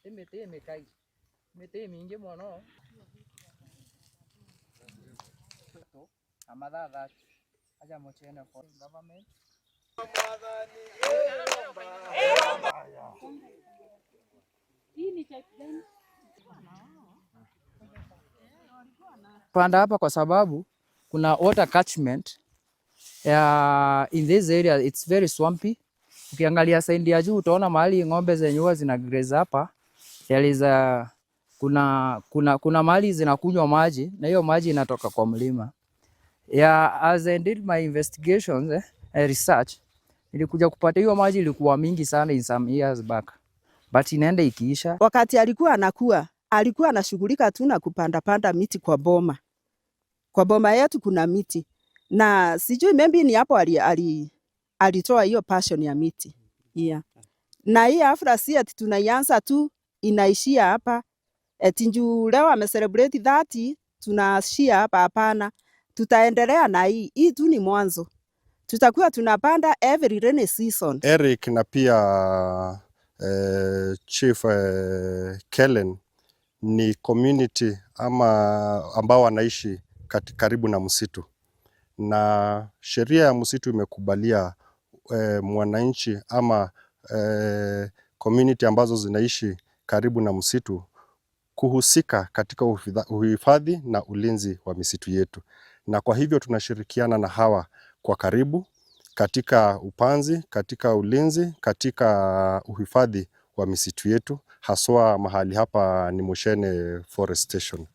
Emete emekai emete eminge mono Panda hapa kwa sababu kuna water catchment ya in this area, it's very swampy. Ukiangalia side ya juu utaona mahali ng'ombe zenye huwa zina graze hapa. There is a, kuna mahali zinakunywa maji na hiyo maji inatoka kwa mlima. Yeah, as I did my investigations, research, nilikuja kupata hiyo maji ilikuwa mingi sana in some years back, but inaenda ikiisha. Wakati alikuwa anakuwa, alikuwa anashughulika tu na kupanda panda miti kwa boma. Kwa boma yetu kuna miti na sijui maybe ni hapo alitoa hiyo passion ya miti. Yeah. Na hii hafla si ati tunaianza tu inaishia hapa. Eti juu leo ame celebrate 30 tunaishia hapa, hapana. Tutaendelea na hii. Hii tu ni mwanzo. Tutakuwa tunapanda every rainy season. Eric na pia Chief Kellen ni community ama ambao wanaishi karibu na msitu, na sheria ya msitu imekubalia mwananchi ama community ambazo zinaishi karibu na msitu kuhusika katika uhifadhi na ulinzi wa misitu yetu, na kwa hivyo tunashirikiana na hawa kwa karibu katika upanzi, katika ulinzi, katika uhifadhi wa misitu yetu, haswa mahali hapa ni Mushene Forest Station.